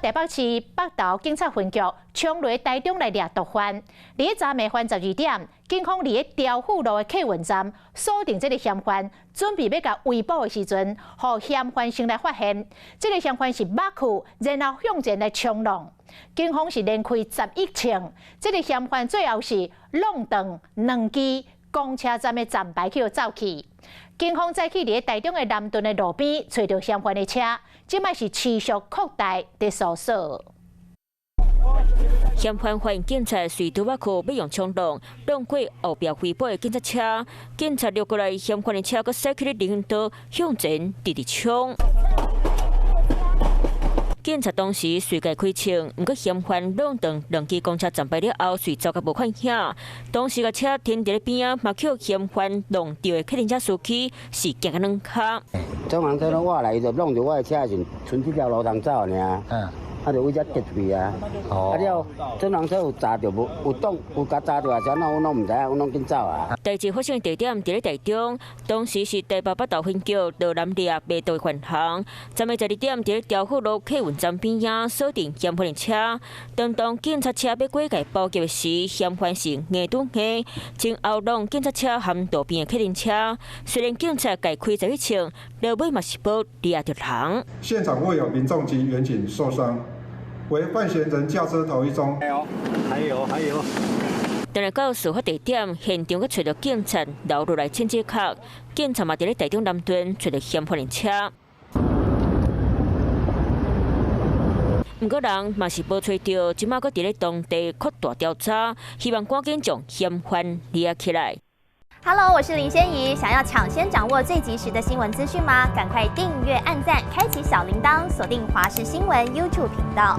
台北市北投警察分局衝入台中來掠毒販，佇昨暝昏12點，警方佇咧調富路的客運站鎖定這个嫌犯，準備欲共圍捕的時陣，予嫌犯先來發現，這个嫌犯是捌去，然後向前來衝浪。警方是連開11槍，這个嫌犯最後是挵斷兩支公車站的站牌去走去。警方再去佇咧台中的南屯的路邊揣著嫌犯的車，這擺是持續擴大佇搜索。嫌犯發現警察隨拄仔去欲用衝浪，挵過後壁圍捕的警察車，警察掠過來，嫌犯的車閣駛去咧人行道向前直直衝。警察當時隨共開槍，毋過嫌犯挵斷兩支公車站牌了後，隨走甲無看影。當時共車停佇咧邊仔，嘛予嫌犯挵著的客運車司機是驚甲軟跤。總人說我來，伊就挵著我的車時，賰這條路通走爾。啊，就為遮跌出去啊！啊了，總人說有砸著無？有擋有共砸著，還是按怎？阮攏毋知影，阮攏緊走啊！代誌發生的地點佇咧台中，當時是台北北投分局羅南掠賣毒犯行。昨暝12點，佇咧調富路客運站邊仔鎖定嫌犯的車。當警察車欲過共包夾的時，嫌犯是硬拄硬，前後挵警察車和路邊的客運車。雖然警察共開11槍，落尾嘛是無掠著人。現場未有民眾及員警受傷。惟犯嫌人駕車逃逸中。還有，還有，還有。轉來到事發地點，現場閣揣著警察留落來清潔殼，警察嘛佇咧台中南屯揣著嫌犯的車。毋過人嘛是無揣著，這馬閣佇咧當地擴大調查，希望趕緊將嫌犯掠起來。 Hello，我是林仙怡，想要搶先掌握最及時的新聞資訊嗎？趕快訂閱、按讚、開啟小鈴鐺，鎖定華視新聞 YouTube 頻道。